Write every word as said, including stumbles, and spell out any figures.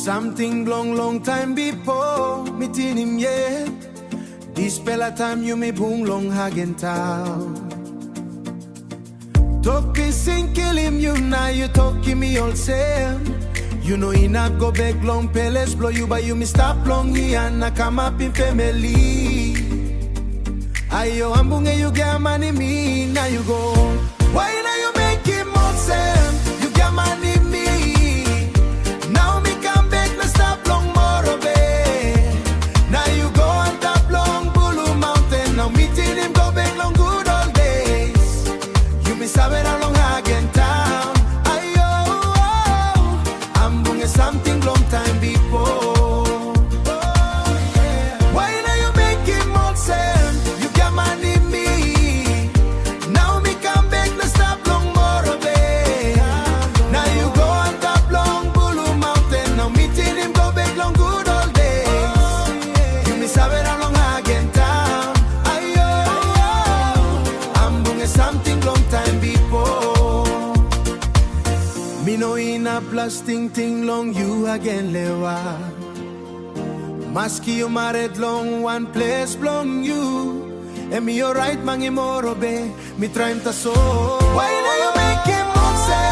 Samting bilong long taim bipo mi tingim yet. Dispela taim yumi bung long Hagentown. Tok i singkilim yu na yu tokim mi olsem, yu no inap go bek long peles bilong yu, bai yumi stap long hia na kamapim famili. Aio, ambunge yu giamanim mi na yu go. Wai na yu mekim olsem, yu giamanim mi? Nau mi kam bek na stap long Morobe. Na yu go antap long Bulu Mountain, nau mi tingim go bek long good old days. Yumi save na long Hagentown. Aio, ambunge samting long taim bipo. Wai na yu mekim olsem, yu giamanim mi? Nau mi kam bek na stap long Morobe. Na yu go antap long Bulu Mountain, nau mi tingim go bek long good old days. Yumi save na long Hagentown. Aio, ambunge samting long taim bipo. Mi no inap las tingting long yu agen, Lewa. Maski yu marit long wan ples bilong yu, em i orait mangi Morobe, mi traim tasol. Wai na yu mekim olsem?